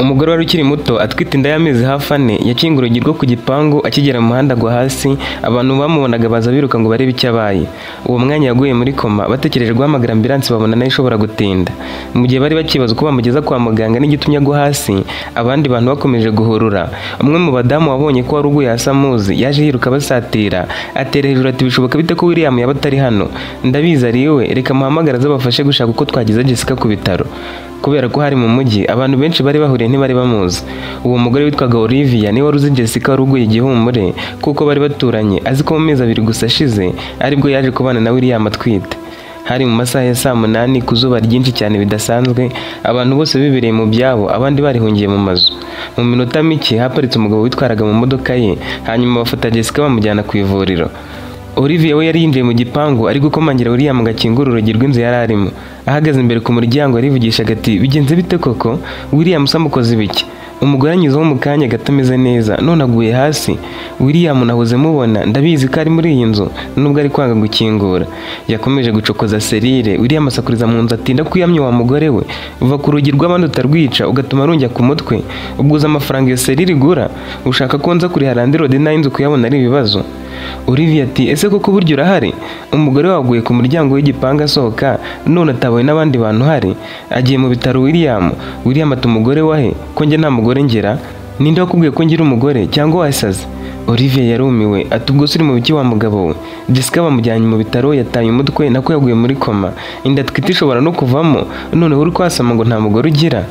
Umugore wari ukiri muto atwite inda y'amezi hafi 4 yakinga urugi rwo ku gipangu akigera mu muhanda agwa hasi, abantu bamubonaga baza biruka ngo barebe icyo abaye. Uwo mwanya yaguye muri koma, batekereje guhamagara ambulance babona nayo ishobora gutinda. Mu gihe bari bakibaza uko bamugeza kwa muganga n'igitumye agwa hasi, abandi bantu bakomeje guhurura. Umwe mu badamu wabonye ko wari uguye hasi amuzi, yaje yiruka basatira, atera hejuru ati bishoboka bite ko William yaba atari hano? Ndabizi ari iwe, reka muhamagare azabafashe gushaka uko twageza Jessica ku bitaro. Kubera ko hari mu mujyi, abantu benshi bari bahuriye ntibari bamuzi. Uwo mugore witwaga Olivia niwe wari uzi Jessica wari uguye igihumure, kuko bari baturanye, azi ko mu mezi 2 gusa ashize aribwo yaje kubana na William atwite. Hari mu masaha ya saa 8 ku zuba ryinshi cyane bidasanzwe, abantu bose bibereye mu byabo, abandi barihungiye mu mazu. Mu minota mike haparitse umugabo witwaraga mu modoka ye, hanyuma bafata Jessica bamujyana ku ivuriro. Olivia we yari yinjiye mu gipangu ari gukomangira William ngo akingure urugi rw'inzu yari arimo. Ahagaze imbere ku muryango yarivugishaga ati bigenze bite koko? William samukoze ibiki? Umugore anyuzeho mu kanya gato ameze neza, none aguye hasi. William nahoze mubona, ndabizi ko ari muri iyi nzu nubwo ari kwanga gukingura. Yakomeje gucokoza serire, William asakuriza mu nzu ati ndakwiyamye wa mugore we, uva ku rugi rw'abandi utarwica ugatuma runjya ku mutwe, ubwo uzi amafaranga iyo serire igura, ushaka ko nza kuriha landlord n'ay'inzu kuyabona ari ibibazo. Olivia ati ese koko buryo urahari? Umugore waguye ku muryango w'igipangu asohoka, none atabaye n'abandi bantu hari, agiye mu bitaro William. William ati umugore wahe? Ko njye nta mugore ngira? Ninde wakubwiye ko ngira umugore cyangwa wasaze? Olivia yarumiwe ati ubwo uri mu biki wa mugabo we? Jessica bamujyanye mu bitaro yataye umutwe nako yaguye muri koma, inda atwite ishobora no kuvamo, noneho uri kwasama ngo nta mugore ugira.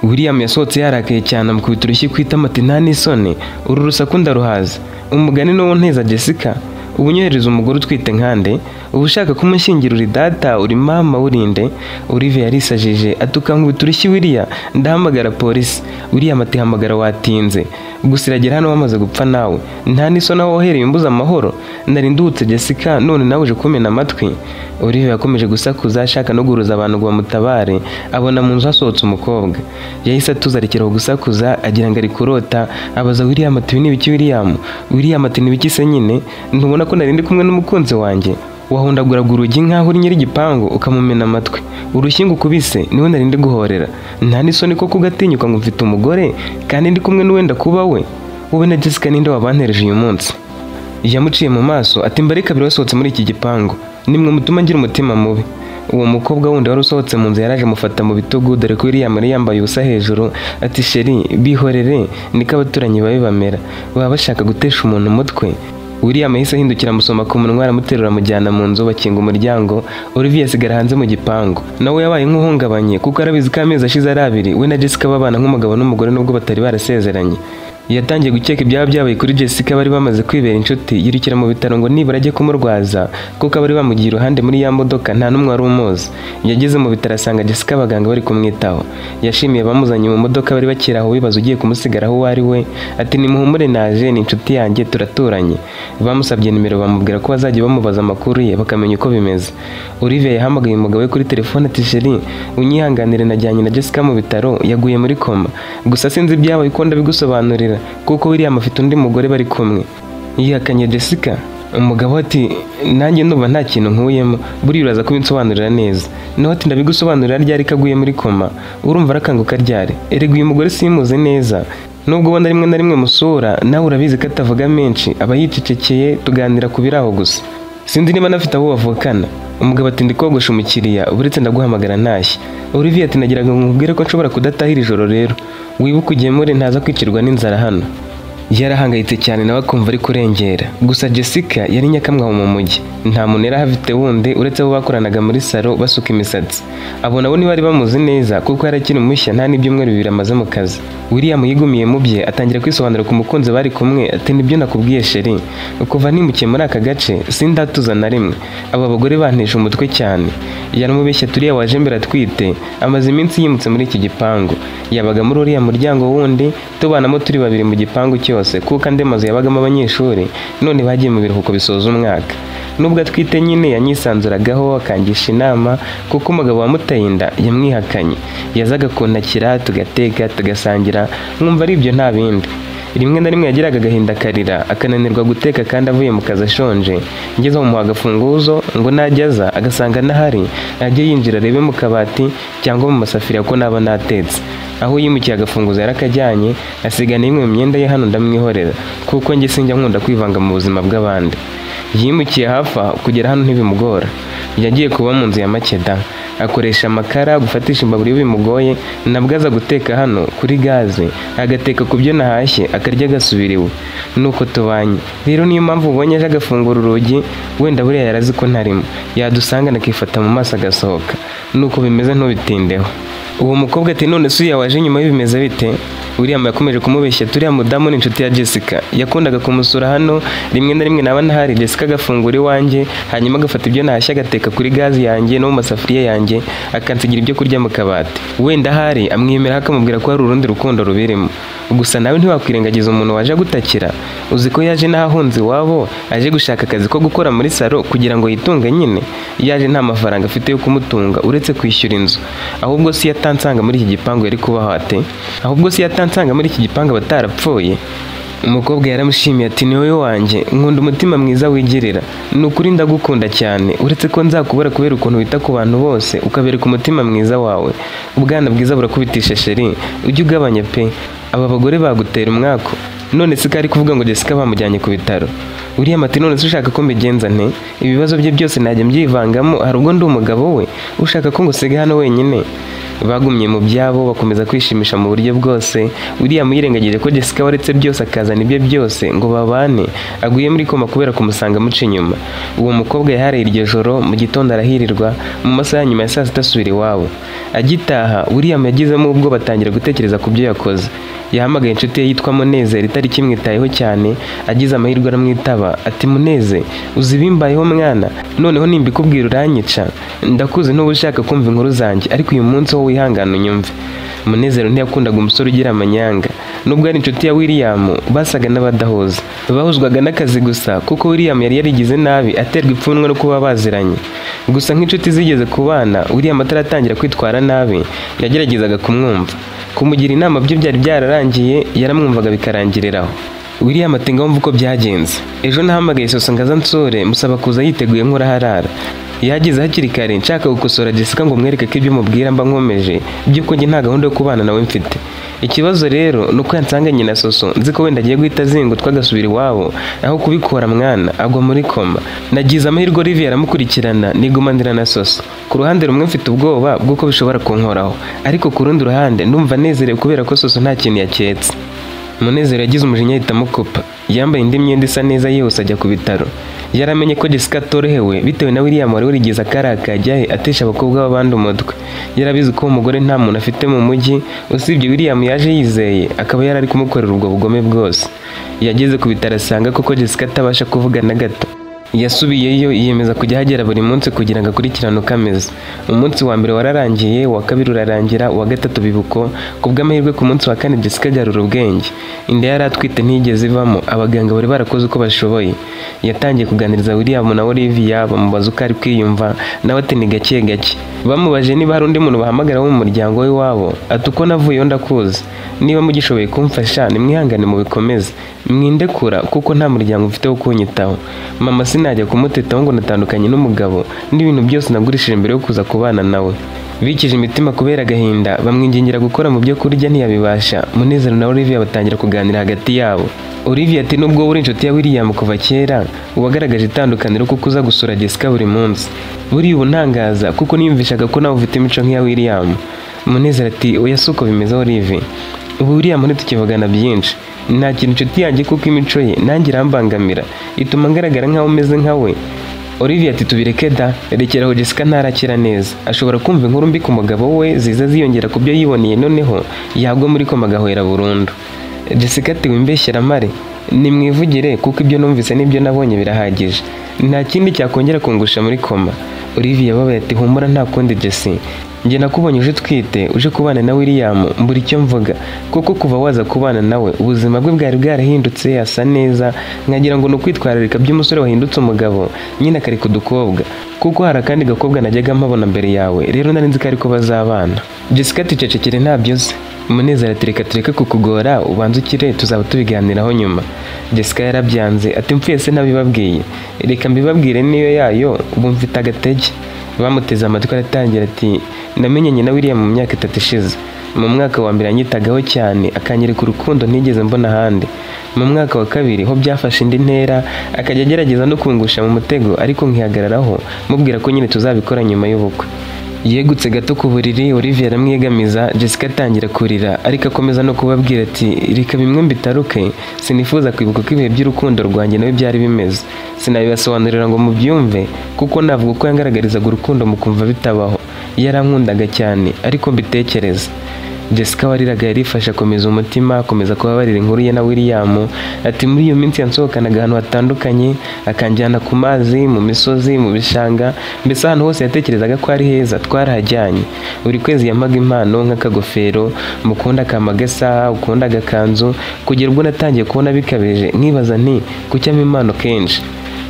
William yasohotse yarakaye cyane amukubita urushyi ku itama ati nta n'isoni, uru rusaku ndaruhaza. Umugani n'uwo nteza Jessica, ubu unyohereza umugore utwite nkande, ubu ushaka kumushyingira uri data, uri mama, urinde. Olivia yarisajije ati ukankubita urushyi William, ndahamagara polisi. William ati hamagara watinze, gusa iragera hano wamaze gupfa nawe, nta n'isoni aho wahereye imbuza amahoro, nari nduhutse Jessica none nawe uje kumena amatwi. Olivia yakomeje gusakuza ashaka no guhuruza abantu ngo bamutabare, abona mu nzu hasohotse umukobwa. Yahise atuza arekeraho gusakuza agira ngo ari kurota, abaza William ati ibi ni ibiki William? William ati ni ibiki se nyine? Ntubona ko nari ndi kumwe n'umukunzi wanjye? Wahundaguraga urugi nkaho uri nyir'igipangu ukamumena amatwi, urushyi ngukubise niwe nari ndi guhorera. Nta n'isoni koko ugatinyuka ngo mfite umugore kandi ndi kumwe n'uwenda kuba we? Wowe na Jessica ninde wabantereje uyu munsi? Yamuciye mu maso ati mbare kabiri wasohotse muri iki gipangu, nimwe mutuma ngira umutima mubi. Uwo mukobwa wundi wari usohotse mu nzu yaraje amufata mu bitugu, dore ko William yari yambaye ubusa hejuru, ati sheri bihorere, niko abaturanyi babi bamera, baba bashaka gutesha umuntu umutwe. William yahise ahindukira amusoma ku munwa aramuterura amujyana mu nzu bakinga umuryango. Olivia asigara hanze mu gipangu. Nawe yabaye nk'uhungabanye kuko arabizi ko amezi ashize ari 2 we na Jessica babana nk'umugabo n'umugore nubwo batari barasezeranye. Yatangiye gukeka ibyaba byabaye kuri Jessica bari bamaze kwibera inshuti, yirukira mu bitaro ngo nibura ajye kumurwaza kuko abari bamugiye iruhande muri ya modoka nta n'umwe wari umuzi. Yageze mu bitaro asanga Jessica abaganga bari kumwitaho. Yashimiye abamuzanye mu modoka bari bakiri aho bibaza ugiye kumusigaraho uwo ari we, ati nimuhumure naje ni inshuti yanjye turaturanye. Bamusabye nimero bamubwira ko bazajya bamubaza amakuru ye bakamenya uko bimeze. Olivia yahamagaye umugabo we kuri telefone ati sheri unyihanganire najyanye na Jessica mu bitaro yaguye muri koma, gusa sinzi ibyabaye uko ndabigusobanurira kuko William afite undi mugore bari kumwe. Yihakanye Jessica. Umugabo ati nanjye ndumva nta kintu nkuyemo, buriya uraza kubinsobanurira neza. Nawe ati ndabigusobanurira ryari ko aguye muri koma, urumva arakanguka ryari? Erega uyu mugore simuzi neza, nubwo ubona rimwe na rimwe musura, nawe urabizi ko atavuga menshi, aba yicecekeye tuganira ku biraho gusa. Sinzi niba nafite abo bavukana. Umugabo ati ndi kogosha umukiriya, uretse ndaguhamagara ntashye. Olivia ati nagiraga ngo nkubwire ko nshobora kudatahira ijoro rero, wibuke ugemure ntaza kwicirwa n'inzara hano. Yarahangayitse cyane nawe akumva ari kurengera. Gusa Jessica yari nyakamwaho mu mujyi, nta muntu yari ahafite wundi uretse abo bakoranaga muri salo basuka imisatsi. Abo nabo ntibari bamuzi neza kuko yari akiri mushya nta n'ibyumweru 2 amaze mu kazi. William yigumiye mu bye atangira kwisobanura ku mukunzi bari kumwe ati nibyo nakubwiye sheri, kuva nimukiye muri aka gace sindatuza na rimwe, aba bagore bantesha umutwe cyane. Yaramubeshya turiya waje mbere atwite, amaze iminsi yimutse muri iki gipangu, yabaga muri uriya muryango wundi tubanamo turi babiri mu gipangu cyose kuko andi mazu yabagamo abanyeshuri none bagiye mu biruhuko bisoza umwaka. Nubwo atwite nyine yanyisanzuragaho akangisha inama kuko umugabo wamuteye inda yamwihakanye. Yazaga kuntakira tugateka tugasangira nkumva ari ibyo nta bindi. Rimwe na rimwe yagiraga agahinda akarira akananirwa guteka kandi avuye mu kazi ashonje. Ngeze mu agafunguzo ngo najyaza agasanga nahari ajye yinjira arebe mu kabati cyangwa mu masafuriya ko naba natetse. Aho yimukiye agafunguzo yarakajyanye, asigana imwe mu myenda ye hano ndamwihorera, kuko njye sinjya nkunda kwivanga mu buzima bw'abandi. Yimukiye hafi aho, kugera hano ntibimugora. Yagiye kuba mu nzu ya Makeda, akoresha amakara gufatisha imbabura iyo bimugoye, nabwo aza guteka hano kuri gaze, agateka ku byo nahashye, akarya agasubira iwe. Nuko tubanye. Rero niyo mpamvu ubonye aje agafungura urugi, wenda buriya yarazi ko ntarimo, yadusangana akifata mu maso agasohoka. Nuko bimeze ntubitindeho. Uwo mukobwa ati none se uriya waje nyuma bimeze bite? William yakomeje kumubeshya turiya mudamu ni inshuti ya Jessica, yakundaga kumusura hano rimwe na rimwe naba ntahari Jessica agafungura iwanjye, hanyuma agafata ibyo nahashye agateka kuri gazi yanjye no mu masafuriya yanjye, akansigira ibyo kurya mu kabati. Wenda ahari amwemera akamubwira ko hari urundi rukundo rubirimo. Gusa nawe ntiwakwirengagiza umuntu waje gutakira, uzi ko yaje n'ahahunze iwabo, aje gushaka akazi ko gukora muri salo kugira ngo yitunge nyine. Yaje nta mafaranga afite yo kumutunga uretse kwishyura inzu. Ahubwo si yatansanga muri iki gipangu yari kubaho ate? Ahubwo si yatansanga muri iki gipangu abatarapfuye? Umukobwa yaramushimiye ati ni wowe wanjye, nkunda umutima mwiza wigirira, ni ukuri ndagukunda cyane, uretse ko nzakubura kubera ukuntu wita ku bantu bose, ukabereka umutima mwiza wawe. Ubwana bwiza burakubitisha sheri, ujye ugabanya pe, aba bagore bagutera umwaku. None se kari kuvuga ngo Jessica bamujyanye ku bitaro. William ati none se ushaka ko mbigenza nte? Ibibazo bye byose najya mbyivangamo, hari ubwo ndi umugabo we, ushaka ko ngusiga hano wenyine? Bagumye mu byabo bakomeza kwishimisha mu buryo bwose. William yirengagije ko Jessica waretse byose akazana ibye byose ngo babane, aguye muri koma kubera kumusanga amuca inyuma. Uwo mukobwa yahariye iryo joro, mu gitondo arahirirwa, mu masaha ya nyuma ya saa sita asubira iwabo. Agitaha William yagizemo ubwo batangira gutekereza ku byo yakoze. Yahamagaye inshuti ye yitwa Munezero itari kimwitayeho cyane, agize amahirwe aramwitaba ati Muneze, uzi ibimbayeho mwana, noneho nimbikubwira uranyica, ndakuzi ntuba ushaka kumva inkuru zanjye, ariko uyu munsi wowe wihangane unyumve. Munezero ntiyakundaga umusore ugira amanyanga, nubwo ari inshuti ya William basaga n'abadahuza. Bahuzwaga n'akazi gusa kuko William yari yarigize nabi aterwa ipfunwe no kuba baziranye. Gusa nk'inshuti zigeze kubana, William ataratangira kwitwara nabi, yageragezaga kumwumva. Kumugira inama byo byari byararangiye, yaramwumvaga bikarangiriraho. William ati ngaho mva uko byagenze. Ejo nahamagaye Soso ngaza nsure, musaba kuza yiteguye nk'uraharara. Yageze hakiri kare nshaka gukosora Jessica ngo mwereke ko ibyo mubwira mba nkomeje, by'uko njye nta gahunda yo kubana nawe mfite. Ikibazo rero nuko yansanganye na Soso, nzi ko wenda agiye guhita azingutwa agasubira iwabo, aho kubikora mwana agwa muri koma. Nagize amahirwe Olivier aramukurikirana, nigumanira na Soso. Ku ruhande rumwe mfite ubwoba bw'uko bishobora kunkoraho, ariko ku rundi ruhande ndumva nezerewe kubera ko Soso nta kintu yaketse. Munezero yagize umujinya ahita amukupa. Yambaye indi myenda isa neza yihuse ajya ku bitaro. Yaramenye ko Jessica atorohewe bitewe na William wari warigeze akarakajya he atesha abakobwa b'abandi umutwe. Yarabizi ko uwo mugore nta muntu afite mu mujyi usibye William yaje yizeye, akaba yarari kumukorera ubwo bugome bwose. Yageze ku bitaro asanga koko Jessica atabasha kuvuga na gato. Yasubiyeyo yiyemeza kujya ahagera buri munsi kugira ngo akurikirane uko ameze. Umunsi wa mbere wararangiye, uwa kabiri urarangira, uwa gatatu bibuko. Ku bw'amahirwe ku munsi wa kane Jessica agarura ubwenge. Inda yari atwite ntiyigeze ivamo, abaganga bari barakoze uko bashoboye. Yatangiye kuganiriza William na Olivia, bamubaza uko ari kwiyumva, nawe ati ni gake gake. Bamubaje niba hari undi muntu bahamagara wo mu muryango w'iwabo, ati uko navuyeyo ndakuzi, niba mugishoboye kumfasha nimwihangane mubikomeze, mwindekura kuko nta muryango mfite wo kunyitaho. Mama sinajya kumutetaho ngo natandukanye n'umugabo, n'ibintu byose nagurishije mbere yo kuza kubana nawe. Bikije imitima kubera agahinda, bamwingingira gukora mu byo kurya ntiyabibasha. Munezero na Olivia batangira kuganira hagati yabo. Olivia ati nubwo uri inshuti ya William kuva kera, uwagaragaje itandukaniro kuko uza gusura Jessica buri munsi. Buriya ubu ntangaza kuko niyumvishaga ko nawe ufite imico nk'iya William. Munezero ati oya si uko bimeze Olivia. Ubu William ntitukivugana byinshi. Nta kintu inshuti yanjye kuko imico ye nanjye irambangamira, ituma ngaragara nkaho umeze nka we. Olivia ati tubireke da, rekeraho Jessica ntarakira neza, ashobora kumva inkuru mbi ku mugabo we ziza ziyongera ku byo yiboneye, noneho yagwa muri koma agahwera burundu. Jessica ati wimbeshyera mare, nimwivugire kuko ibyo numvise n'ibyo nabonye birahagije, nta kindi cyakongera kungusha muri koma. Olivia yababaye ati humura nta kundi Jesse, njye nakubonye uje utwite, uje kubana na William, mbura icyo mvuga, kuko kuva waza kubana nawe ubuzima bwe bwari bwarahindutse, asa neza, nkagira ngo ni ukwitwararika by'umusore wahindutse umugabo, nyine akareka udukobwa, kuko hari akandi gakobwa najyaga mpabona mbere yawe, rero nari nzi ko ariko bazabana. Jessica ati cecekere ntabyo uzi. Munezero ati reka tureke kukugora, ubanze ukire tuzaba tubiganiraho nyuma. Jessica yarabyanze ati mpfuye se ntabibabwiye, reka mbibabwire niyo yayo, ubu mfite agatege. Bamuteze amatwi aratangira ati namenyanye na William mu myaka 3 ishize. Mu mwaka wa mbere yanyitagaho cyane, akanyereka urukundo ntigeze mbona ahandi. Mu mwaka wa kabiri ho byafashe indi ntera, akajya agerageza no kungusha mu mutego, ariko nkihagararaho mubwira ko nyine tuzabikora nyuma y'ubukwe. Yegutse gato ku buriri, Olivia aramwegamiza, Jessica atangira kurira, ariko akomeza no kubabwira ati reka bimwe mbitaruke, sinifuza kwibuka ko ibihe by'urukundo rwanjye nawe byari bimeze. Sinabibasobanurira ngo mubyumve, kuko navuga uko yangaragarizaga urukundo mukumva bitabaho. Yarankundaga cyane, ariko mbitekereza. Jessica wariraga yarifashe akomeza umutima, akomeza kubabarira inkuru ye na William. Ati muri iyo minsi yansohokanaga ahantu hatandukanye, akanjyana ku mazi, mu misozi, mu bishanga, mbese ahantu hose yatekerezaga ko ari heza twarahajyanye. Buri kwezi yampaga impano nk'akagofero, mukunda akampa agasaha, ukunda agakanzu, kugera ubwo natangiye kubona bikabije, nkibaza nti kuki ampa impano kenshi.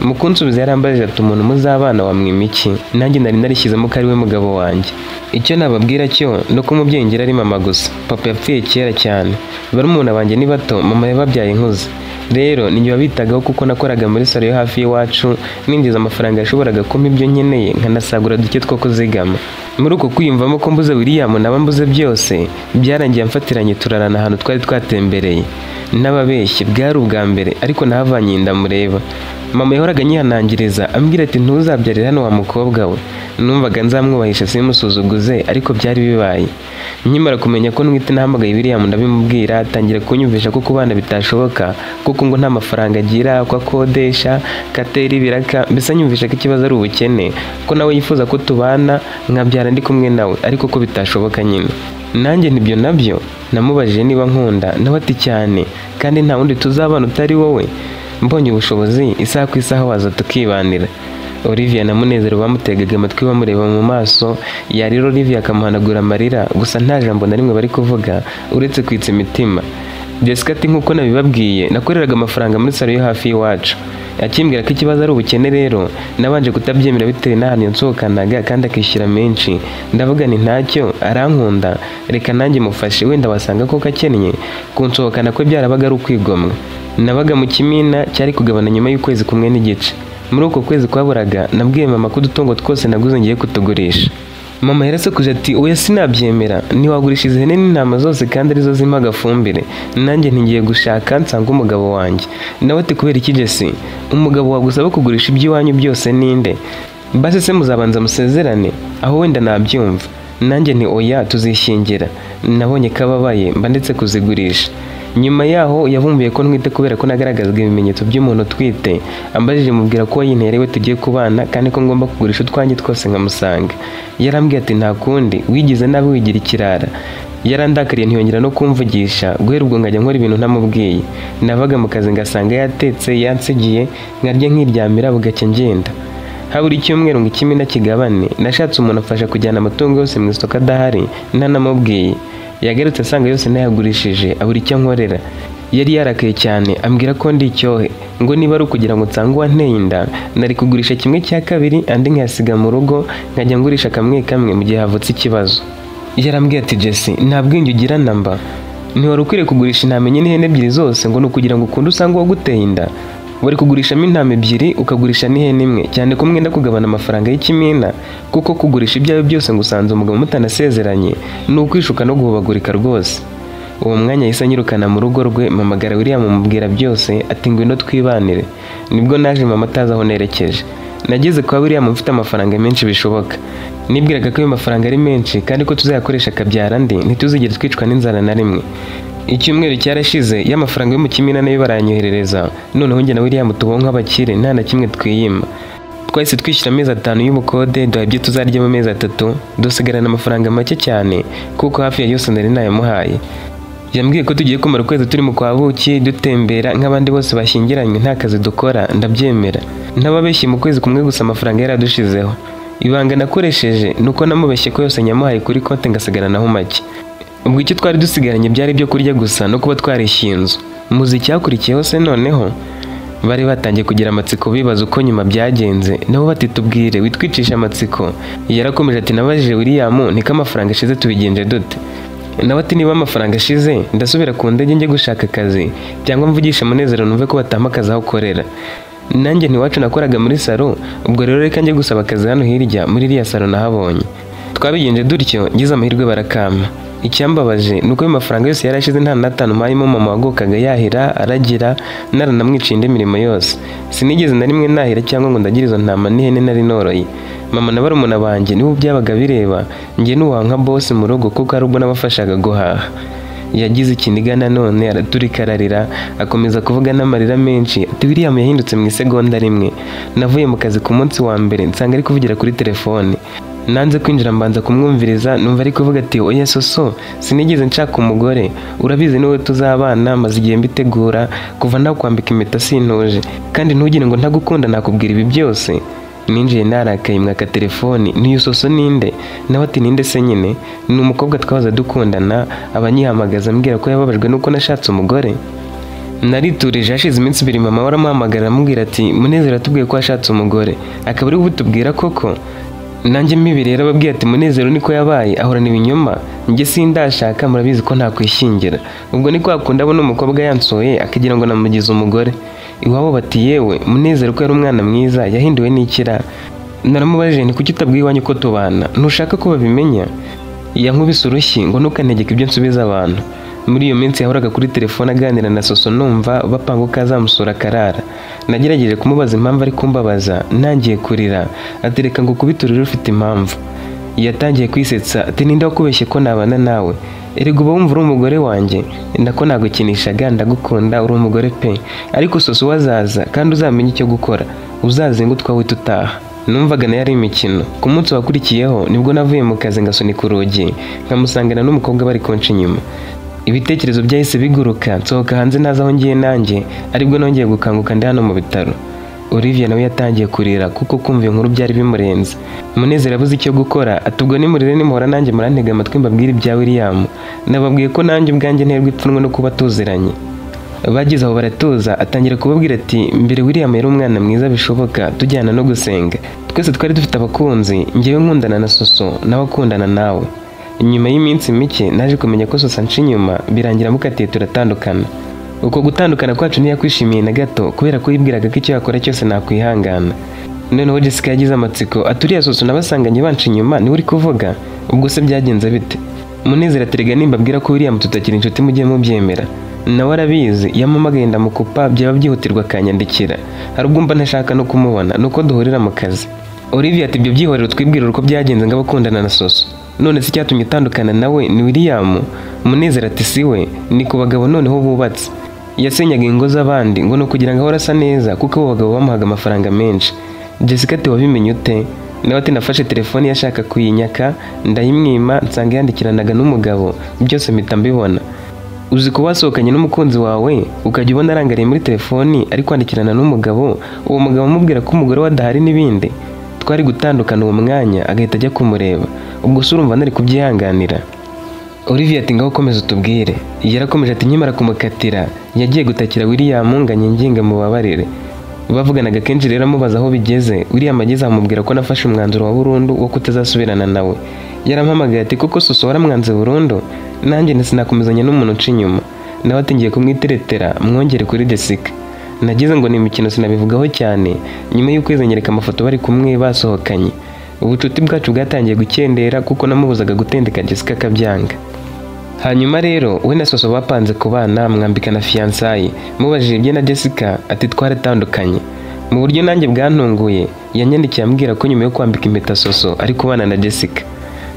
Mu kunsubiza yarambajije ati umuntu muzabana wamwima iki? Nanjye nari narishyizemo ko ari we mugabo wanjye. Icyo nababwira cyo ni uko umubyeyi ngira ari mama gusa. Papa yapfuye kera cyane. Barumuna banjye ni bato, mama yababyaye nkuze. Rero ni njye wabitagaho kuko nakoraga muri salo yo hafi y'iwacu, ninjiza amafaranga yashoboraga kumpa ibyo nkeneye, nkanasagura duke two kuzigama. Muri uko kwiyumvamo ko mbuze William naba mbuze byose, byarangiye amfatiranye turarana ahantu twari twatembereye. N'ababeshyi bwari ubwa mbere, ariko nahavanye inda mureba. Mama yahoraga anyihanangiriza ambwira ati ntuzabyarire hano wa mukobwa we. Numvaga nzamwubahisha simusuzuguze, ariko byari bibaye. Nkimara kumenya ko ntwite nahamagaye William ndabimubwira, atangira kunyumvisha ko kubana bitashoboka, kuko ngo nta mafaranga agira, ko akodesha, katera ibiraka, mbese anyumvisha ko ikibazo ari ubukene, ko nawe yifuza ko tubana nkabyara ndi kumwe nawe, ariko ko bitashoboka nyine. Nanjye ntibyo nabyo namubajije niba nkunda, nawe ati cyane, kandi nta wundi tuzabana utari wowe. Mbonye ubushobozi isaha ku isaha waza tukibanira. Olivia na Munezero bamutegaga amatwi bamureba mu maso, yarira Olivia akamuhanagura amarira, gusa nta jambo na rimwe bari kuvuga uretse kwitsa imitima. Jessica ati nkuko nabibabwiye, nakoreraga amafaranga muri salo yo hafi y'iwacu. Akimbwira ko ikibazo ari ubukene rero, nabanje kutabyemera bitewe n'ahantu yansohokanaga kandi akishyura menshi. Ndavuga nti ntacyo, arankunda, reka nanjye mufashe, wenda wasanga koko akennye. Kunsohokana kwe byarabaga ari ukwigomwa. Nabaga mu kimina cyari kugabana nyuma y'ukwezi kumwe n'igice. Muri uko kwezi kwaburaga, nabwiye mama ko udutungo twose naguze ngiye kutugurisha. Mama yarasakuje ati oya sinabyemera, ntiwagurisha izi hene n'intama zose kandi arizo zimpa agafumbire. Nanjye ntigiye gushaka nsanga umugabo wanjye. Nawe ati kubera iki Jesse? Umugabo wagusaba kugurisha iby'iwanyu byose ninde? Basi se muzabanza musezerane, aho wenda nabyumva. Nanjye nti oya tuzishingira. Nabonye kababaye mba ndetse kuzigurisha. Nyuma yaho yavumbuye ko ntwite kubera ko nagaragazaga ibimenyetso by'umuntu utwite. Ambajije mubwira ko yinterewe tugiye kubana kandi ko ngomba kugurisha utwanjye twose nkamusanga. Yarambwiye ati nta kundi, wigize nabi wigira ikirara. Yarandakariye ntiyongera no kumvugisha, guhera ubwo nkajya nkora ibintu ntamubwiye. Navaga mu kazi ngasanga yatetse, yansigiye, nkarya nkiryamira bugacya ngenda. Habura icyumweru ngo ikimina kigabane, nashatse umuntu afasha kujyana amatungo yose mu isoko adahari, ntanamubwiye. Yagarutse asanga yose nayagurishije, abura icyo ankorera. Yari yarakaye cyane, ambwira ko ndi icyohe, ngo niba ari ukugira ngo nsange uwanteye inda, nari kugurisha kimwe cya kabiri, andi nkayasiga mu rugo, nkajya ngurisha kamwe kamwe mu gihe havutse ikibazo. Yarambwiye ati Jesse, nta bwenge ugira namba. Ntiwari ukwiriye kugurisha intama enye n'ihene ebyiri zose ngo ni ukugira ngo ukunde usange uwaguteye inda. Wari kugurishamo intama ebyiri ukagurisha n'ihene imwe, cyane ko mwenda kugabana amafaranga y'ikimina, kuko kugurisha ibyawe byose ngo usanze umugabo mutanasezeranye ni ukwishuka no guhubagurika rwose. Uwo mwanya yahise anyirukana mu rugo rwe, mpamagara William mubwira byose, ati ngwino twibanire. Nibwo naje mama atazi aho nerekeje. Nageze kwa William mfite amafaranga menshi bishoboka. Nibwiraga ko ayo mafaranga ari menshi kandi ko tuzayakoresha akabyara andi, ntituzigere twicwa n'inzara na rimwe. Icyumweru cyarashize, y'amafaranga yo mu kimina nayo baranyoherereza. Noneho njye na William tubaho nk'abakire, nta na kimwe twiyima. Twahise twishyura amezi 5 y'ubukode, duha ibyo tuzarya mu mezi 3, dusigarana amafaranga make cyane kuko hafi ya yose nari nayamuhaye. Yambwiye ko tugiye kumara ukwezi turi mu kwa buki dutembera nk'abandi bose bashyingiranywe nta kazi dukora, ndabyemera. Ntababeshye mu kwezi kumwe gusa amafaranga yaradushizeho. Ibanga nakoresheje nuko namubeshye ko yose nyamuhaye kuri konti ngasigaranaho make. Ubwo icyo twari dusigaranye byari ibyo kurya gusa no kuba twarishyuye inzu. Muzi icyakurikiyeho se noneho? Bari batangiye kugira amatsiko bibaza uko nyuma byagenze, nabo bati tubwire witwicisha amatsiko. Yarakomeje ati nabajije William niko amafaranga ashize tubigenje dute? Nawe ati niba amafaranga ashize ndasubira ku ndege njye gushaka akazi, cyangwa mvugishe Munezero numve ko batampa akazi aho ukorera. Nanjye ntiwacu nakoraga muri salo, ubwo rero reka njye gusaba akazi hano hirya muri iriya salo nahabonye. Twabigenje dutyo, ngize amahirwe barakama. Icyambabaje ni uko ayo mafaranga yose yari ashize nta n'atanu mpayemo mama wagokaga yahira aragira, naranamwiciye indi mirimo yose. Sinigeze na rimwe nahira cyangwa ngo ndagire izo ntama n'ihene nari noroye. Mama na barumuna banjye nibo byabaga bireba, njye nubaha nka boss mu rugo kuko hari ubwo nabafashaga guhaha. Yagize ikiniga nanone araturika ararira, akomeza kuvuga n'amarira menshi ati William yahindutse mu isegonda rimwe. Navuye mu kazi ku munsi wa mbere nsanga ari kuvugira kuri telefone. Nanze kwinjira mbanza kumwumviriza, numva ari kuvuga ati oya Soso, sinigeze nshaka umugore, urabizi niwe tuzabana, maze igihe mbitegura, kuva nakwambika impeta sintuje, kandi ntugire ngo ntagukunda nakubwira ibi byose. Ninjiye narakaye mwaka telefoni, niyo Soso ninde? Nawe ati ninde se nyine? Ni umukobwa twahoze dukundana, abanyihamagaza ambwira ko yababajwe nuko nashatse umugore. Nariturije hashize iminsi ibiri mama waramuhamagara amubwira ati Munezero atubwiye ko yashatse umugore, akaba ari ubutubwira koko. Nanjye mibi rero ababwiye ati Munezero niko yabaye ahorana ibinyoma, njye sindashaka murabizi ko ntakwishingira. Ubwo niko akunda abona umukobwa yansoye akagira ngo namugize umugore. Iwabo bati yewe Munezero ko yari umwana mwiza yahinduwe n'ikira. Naramubajije nti kuki utabwiye iwanyu ko tubana, ntushaka ko babimenya? Yankubise urushyi ngo ntukantegeke ibyo nsubiza abantu. Muri iyo minsi yahoraga kuri telefone aganira na Soso numva bapanga uko azamusura akarara. Nagerageje kumubaza impamvu ari kumbabaza, ntangiye kurira, ati reka ngo ukubiturire ufite impamvu. Yatangiye kwisetsa ati ninde wakubeshye ko nabana nawe? Erega uba wumva uri umugore wanjye, nako nagukinishaga ndagukunda uri umugore pe, ariko Soso wazaza kandi uzamenye icyo gukora, uzazenga utwawe tutaha. Numvaga nayo ari imikino. Ku munsi wakurikiyeho nibwo navuye mu kazi ngasunika urugi, nkamusangana n'umukobwa bari konca inyuma. Ibitekerezo byahise biguruka, nsohoka hanze ntazi aho ngiye nanjye, aribwo nongeye gukanguka ndi hano mu bitaro. Olivia nawe yatangiye kurira kuko kumva inkuru byari bimurenze. Munezero yabuze icyo gukora, ati ubwo nimurire nimuhora nanjye murantega amatwi mbabwire ibya William. Nababwiye ko nanjye ubwanjye nterwa ipfunwe no kuba tuziranye. Bageze aho baratuza, atangira kubabwira ati mbere William yari umwana mwiza bishoboka, tujyana no gusenga. Twese twari dufite abakunzi, njyewe nkundana na Soso, nawe akundana nawe. Nyuma y'iminsi mike naje kumenya ko Soso anca inyuma, birangira mukatiye turatandukana. Uko gutandukana kwacu ntiyakwishimiye na gato kubera ko yibwiraga ko icyo yakora cyose nakwihangana. Noneho Jessica yagize amatsiko aturiye Soso nabasanganye banca inyuma niwe uri kuvuga, ubwo se byagenze bite? Munezero aterega nimbabwira ko William tutakiri inshuti mujye mubyemera. Nawe arabizi, yampamagaye ndamukupa byaba byihutirwa akanyandikira. Hari ubwo mba ntashaka no kumubona, nuko duhurira mu kazi. Olivia ati ibyo byihorero twibwirira uko byagenze ngabakundana na Soso. None se icyatumye utandukana nawe ni William? Munezero ati siwe, ni ku bagabo noneho bubatse. Yasenyaga ingo z'abandi ngo ni ukugira ngo ahore asa neza kuko abo bagabo bamuhaga amafaranga menshi. Jessica ati wabimenye ute? Nawe ati nafashe telefone yashaka kuyinyaka ndayimwima nsanga yandikiranaga n'umugabo, byose mpita mbibona. Uzi ko wasohokanye n'umukunzi wawe ukajya ubona arangariye muri telefoni ari kwandikirana n'umugabo, uwo mugabo amubwira ko umugore we adahari n'ibindi. Twari gutandukana uwo mwanya agahita ajya kumureba, ubwo se urumva nari kubyihanganira? Olivia ati ngaho komeza utubwire. Yarakomeje ati nkimara kumukatira yagiye gutakira William ngo anyinginge mubabarire. Bavuganaga kenshi rero amubaza aho bigeze, William ageze amubwira ko nafashe umwanzuro wa burundu wo kutazasubirana nawe. Yarampamagaye ati koko Soso waramwanze burundu? Nanjye sinakomezanya n'umuntu uca inyuma. Nawe ati ngiye kumwiteretera mwongere kuri Jessica. Nagize ngo ni imikino sinabivugaho cyane, nyuma y'ukwezi anyereka amafoto bari kumwe basohokanye. Ubucuti bwacu bwatangiye gukendera kuko namubuzaga gutendeka Jessica akabyanga. Hanyuma rero we na Soso bapanze kubana mwambika na fiançailles. Mubajije ibye na Jessica ati twaratandukanye. Mu buryo nanjye bwantunguye, yanyandikiye ambwira ko nyuma yo kwambika impeta Soso ari kubana na Jessica.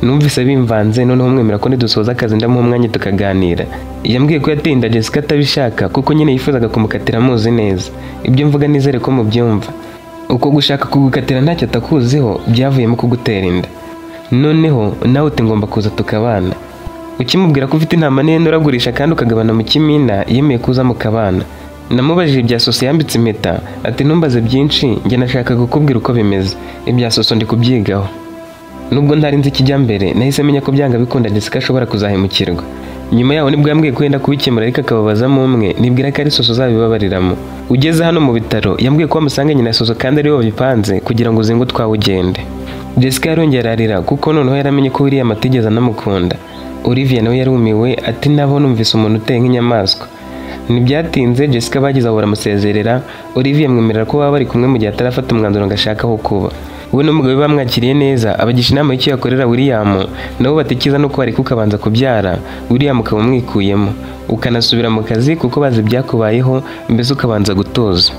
Numvise bimvanze noneho mwemera ko nidusoza akazi ndamuha umwanya tukaganira. Yambwiye ko yatinda Jessica atabishaka kuko nyine yifuzaga kumukatira amuzi neza. Ibyo mvuga nizere ko mubyumva. Uko gushaka kugukatira ntacyo atakuziho byavuyemo kugutera inda. Noneho nawe uti ngomba kuza tukabana. Ukimubwira ko ufite intama n'ihene uragurisha kandi ukagabana mu kimina, yemeye kuza mukabana. Namubajije ibya Soso yambitse impeta, ati ntumbaze byinshi, njye nashakaga kukubwira uko bimeze. Ibya Soso ndi kubyigaho. Nubwo ntari nzi ikijya mbere, nahise menya ko byanga bikunda Jessica ashobora kuzahemukirwa. Nyuma yaho nibwo yambwiye ko yenda kubikemura ariko akababazamo umwe, nibwira ko ari Soso uzabibabariramo. Ugeze hano mu bitaro, yambwiye ko wamusanganye na Soso kandi ariwe wabipanze kugira ngo uzinge utwawe ugende. Jessica yarongeye ararira kuko noneho yaramenye ko William atigeze anamukunda. Olivia nawe yarumiwe ati nabo numvise umuntu uteye nk'inyamaswa. Ntibyatinze Jessica bageze aho baramusezerera, Olivia amwemerera ko baba bari kumwe mu gihe atarafata umwanzuro ngo ashaka aho kuba. We n'umugabo we bamwakiriye neza, abagisha inama y'icyo yakorera William, nabo batikiza nuko wareka ukabanza kubyara, William ukaba umwikuyemo, ukanasubira mu kazi kuko bazi ibyakubayeho, mbese ukabanza gutuza.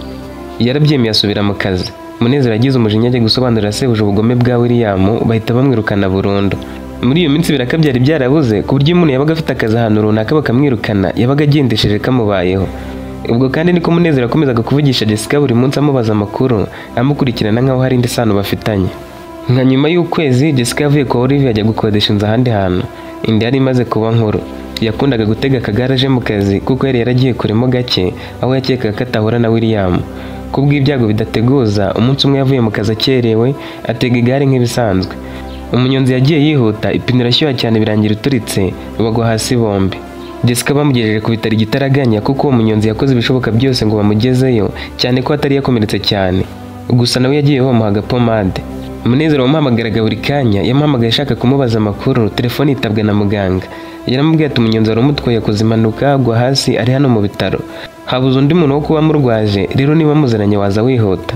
Yarabyemeye asubira mu kazi. Munezero yagize umujinya ajya gusobanurira sebuja ubugome bwa William, bahita bamwirukana burundu. Muri iyo minsi ibiraka byari byarabuze, ku buryo umuntu yabaga afite akazi ahantu runaka bakamwirukana, yabaga agendesheje kamubayeho. Ubwo kandi niko Munezero yakomezaga kuvugisha Jessica buri munsi amubaza amakuru, amukurikirana nkaho hari indi sano bafitanye. Nka nyuma y'ukwezi Jessica yavuye kwa Olivia ajya gukodesha inzu ahandi hantu. Inda yari imaze kuba nkuru. Yakundaga gutega akagare aje mu kazi kuko yari yaragiye kuremo gake, aho yakekaga ko atahura na William. Kubw'ibyago bidateguza, umunsi umwe yavuye mu kazi akerewe, atega igare nk'ibisanzwe. Umunyonzi yagiye yihuta, ipine irashyuha cyane birangira ituritse, bagwa hasi bombi. Jessica bamugejeje ku bitaro igitaraganya kuko uwo munyonzi yakoze ibishoboka byose ngo bamugezeyo, cyane ko atari yakomeretse cyane. Gusa nawe yagiye bamuha agapomade. Munezero wamuhamagaraga buri kanya, yamuhamagaye ashaka kumubaza amakuru, telefone yitabwa na muganga. Yaramubwiye ati umunyonzi wari umutwaye yakoze impanuka, agwa hasi, ari hano mu bitaro. Habuze undi muntu wo kuba amurwaje, rero niba muziranye waza wihuta.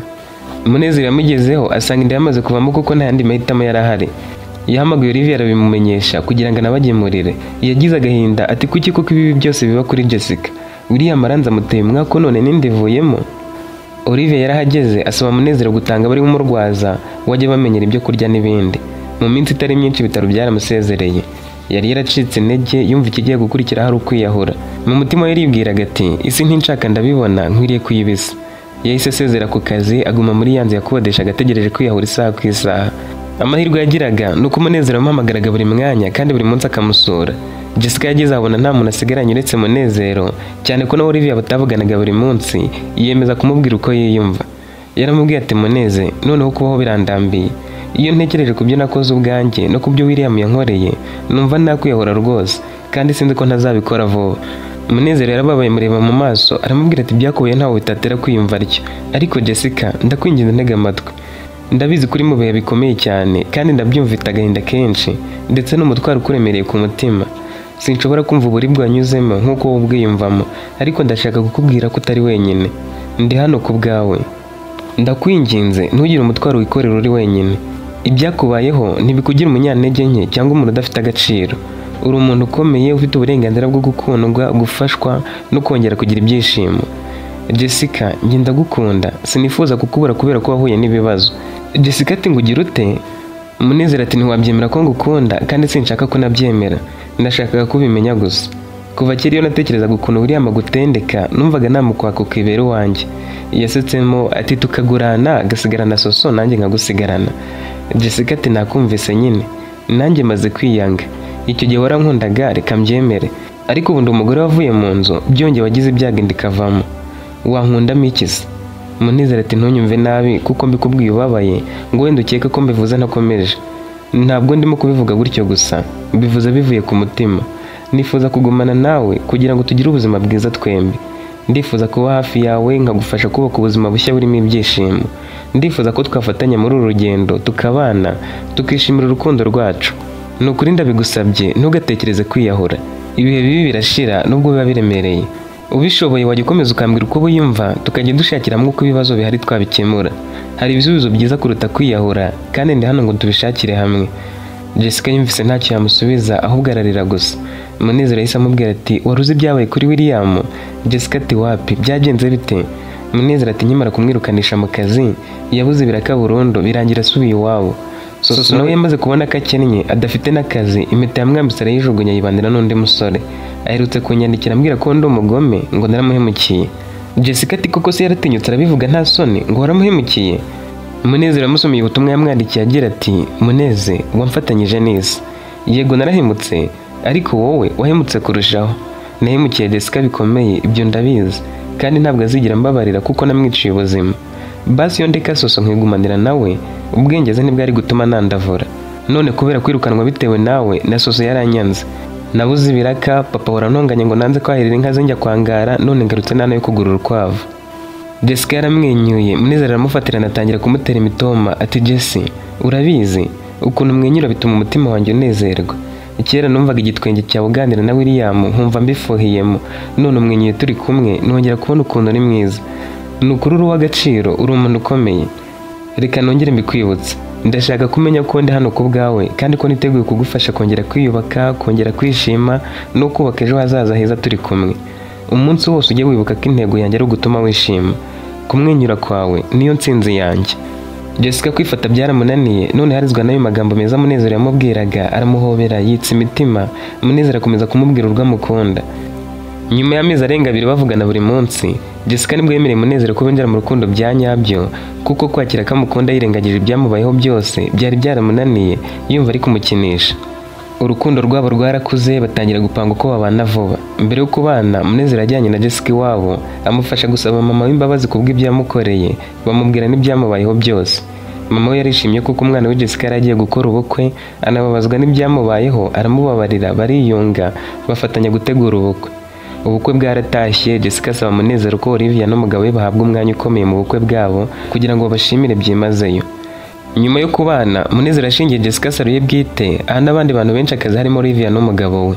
Munezero yamugezeho asanga inda yamaze kuvamo kuko nta yandi mahitamo yari ahari. Yahamagaye Olivia arabimumenyesha kugira ngo anabagemurire. Yagize agahinda ati kuki kuko ibibi byose biba kuri Jessica. William aranze amuteye umwako none n'inda ivuyemo. Olivia yarahageze asaba Munezero gutanga bari umurwaza wajya bamenyera ibyo kurya n'ibindi. Mu minsi itari myinshi ibitaro byaramusezereye. Yari yaracitse intege yumva ikigiye gukurikira hari ukwiyahura. Mu mutima we yaribwiraga ati isi ntinshaka ndabibona nkwiriye kuyibisa. Yahise asezera ku kazi aguma muri ya nzu yakodeshaga ategereje kwiyahura isaha ku isaha. Amahirwe yagiraga ni uko Munezero yamuhamagaraga buri mwanya kandi buri munsi akamusura. Jessica yageze abona nta muntu asigaranye uretse Munezero, cyane ko na Olivia batavuganaga buri munsi, yiyemeza kumubwira uko yiyumva. Yaramubwiye ati Muneze, noneho kubaho birandambiye. Iyo ntekereje ku byo nakoze ubwanjye no ku byo William yankoreye, numva nakwiyahura rwose, kandi sinzi ko ntazabikora vuba. Munezero yarababaye mureba mu maso, aramubwira ati byakubaye ntawe bitatera kwiyumva atyo. Ariko Jessica, ndakwinginze ntega amatwi. Ndabizi kuri mu bihe bikomeye cyane, kandi ndabyumva agahinda kenshi, ndetse n'umutwaro ukuremereye ku mutima. Sinshobora kumva uburibwe wanyuzemo nk'uko wowe ubwiyumvamo, ariko ndashaka kukubwira ko utari wenyine. Ndi hano ku bwawe. Ndakwinginze ntugire umutwaro wikorera uri wenyine. Ibyakubayeho ntibikugira umunyantege nke cyangwa umuntu udafite agaciro. Uri umuntu ukomeye ufite uburenganzira bwo gukundwa, gufashwa no kongera kugira ibyishimo. Jessica, njye ndagukunda, sinifuza kukubura kubera ko wahuye n'ibibazo. Jessica ati ngugira ute? Munezero ati ntiwabyemera ko ngukunda kandi sinshaka ko nabyemera. Ndashakaga kubimenya gusa. Kuva kera iyo natekerezaga ukuntu William agutendeka, numvaga namukwaka ukibera uwanjye. Yasetsemo ati tukagurana agasigarana soso nanjye nkagusigarana. Jessica ati nakumvise nyine, nanjye maze kwiyanga. Icyo gihe warankundaga reka mbyemere, ariko ubu ndi umugore wavuye mu nzu, byongeye wagize ibyago inda ikavamo. Wankundamo iki se? Munezero ati ntunyumve nabi kuko mbikubwiye ubabaye, ngo wenda ukeke ko mbivuze ntakomeje. Ntabwo ndimo kubivuga gutyo gusa, mbivuze bivuye ku mutima. Nifuza kugumana nawe kugira ngo tugire ubuzima bwiza twembi. Ndifuza kuba hafi yawe nkagufasha kubaka ubuzima bushya burimo ibyishimo. Ndifuza ko twafatanya muri uru rugendo, tukabana, tukishimira urukundo rwacu. Ni ukuri ndabigusabye, ntugatekereze kwiyahura. Ibihe bibi birashira nubwo biba biremereye. Ubishoboye wajya ukomeza ukambwira uko wiyumva, tukajya dushakira hamwe uko ibibazo bihari twabikemura. Hari ibisubizo byiza kuruta kwiyahura, kandi ndi hano ngo tubishakire hamwe. Jessica yumvise ntacyo yamusubiza ahubwo ararira gusa. Munezero yahise amubwira ati wari uzi ibyabaye kuri William? Jessica ati wapi, byagenze bite? Munezero ati nkimara kumwirukanisha mu kazi, yabuze ibiraka burundu, birangira asubiye iwabo. Soso nawe yamaze kubona ko akennye, adafite n'akazi, impeta yamwambitse arayijugunya yibanira n'undi musore. Aherutse kunyandikira ambwira ko ndi umugome, ngo naramuhemukiye. Jessica ati koko se yaratinyutse arabivuga nta soni, ngo waramuhemukiye? Munezero yamusomeye ubutumwa yamwandikiye agira ati Muneze, wamfatanyije n'isi. Yego narahemutse, ariko wowe wahemutse kurushaho. Nahemukiye Jessica bikomeye, ibyo ndabizi, kandi ntabwo azigera mbabarira kuko namwiciye ubuzima. Basi iyo ndeka Soso nkigumanira nawe, ubwenge ze ntibwari gutuma nandavura. None kubera kwirukanwa bitewe nawe, na Soso yaranyanze. Nabuze ibiraka, papa warantonganye ngo nanze kwahirira inka ze njya kwangara, none ngarutse nta yo kugura urukwavu. Jessica yaramwenyuye, Munezero aramufatirana atangira kumutera imitoma ati Jesse, urabizi ukuntu umwenyura bituma umutima wanjye unezerwa. Kera numvaga igitwenge cyawe uganira na William nkumva mbifuhiyemo, none umwenyuye turi kumwe nongera kubona ukuntu uri mwiza. Ni ukuri uri uw'agaciro, uri umuntu ukomeye. Reka nongere mbikwibutse, Ndashaka kumenya ko ndi hano ku bwawe kandi ko niteguye kugufasha kongera kwiyubaka, kongera kwishima no kubaka ejo hazaza heza turi kumwe. Umunsi wose ujye wibuka ko intego yanjye ari ugutuma wishima. Kumwenyura kwawe niyo ntsinzi yanjye. Jessica kwifata byaramunaniye, none harizwa n'ayo magambo meza Munezero yamubwiraga, aramuhobera yitsa imitima. Munezero akomeza kumubwira urwo amukunda. Nyuma y'amezi arenga 2 bavugana buri munsi, Jessica nibwo yemereye Munezero ko binjira mu rukundo bya nyabyo, kuko kwakira kamukunda yirengagije ibyamubayeho byose byari byaramunaniye, yumva ari kumukinisha. Urukundo rwabo rwarakuze, batangira gupanga uko babana vuba. Mbere yo kubana, Munezero ajyanye na Jessica iwabo, amufasha gusaba mama w'imbabazi kubw'ibyo yamukoreye, bamubwira n'ibyamubayeho byose. Mama we yarishimye kuko umwana we Jessica yari agiye gukora ubukwe, anababazwa n'ibyamubayeho, aramubabarira, bariyunga, bafatanya gutegura ubukwe. Ubukwe bwaratashye, Jessica asaba Munezero ko Olivia n'umugabo we bahabwa umwanya ukomeye mu bukwe bwabo kugira ngo babashimire byimazeyo. Nyuma yo kubana, Munezero ashingiye Jessica salo ye bwite, aha n'abandi bantu benshi akazi harimo Olivia n'umugabo we.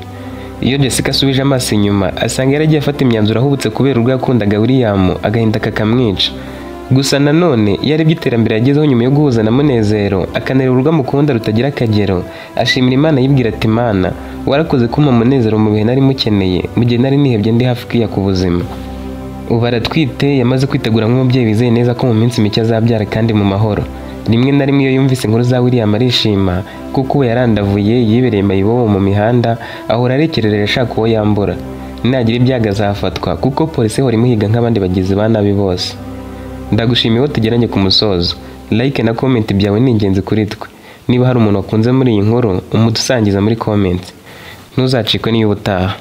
Iyo Jessica asubije amaso inyuma, asanga yaragiye afata imyanzuro ahubutse kubera urwo yakundaga William, agahinda kakamwica. Gusa nanone, iyo arebye iterambere yagezeho nyuma yo guhuza na Munezero, akanareba urwo amukunda rutagira akagero, ashimira Imana yibwira ati: Mana, warakoze kumpa Munezero mu bihe nari mukeneye, mu gihe nari nihebye ndi hafi kwiyaka ubuzima. Ubu aratwite, yamaze kwitegura nk'umubyeyi wizeye neza ko mu minsi mike azabyara kandi mu mahoro. Rimwe na rimwe iyo yumvise inkuru za William arishima, kuko ubu yarandavuye, yibereye mayibobo mu mihanda, ahora arekerera ashaka uwo yambura. Nagira ibyago azafatwa, kuko polisi ihora imuhiga nk'abandi bagizi ba nabi bose. Ndagushimiye ko tugeranye ku musozo. Like na comment byawe ni ingenzi kuri twe. Niba hari umuntu wakunze muri iyi nkuru, umudusangiza muri comment. Ntuzacikwe n'iyo ubutaha.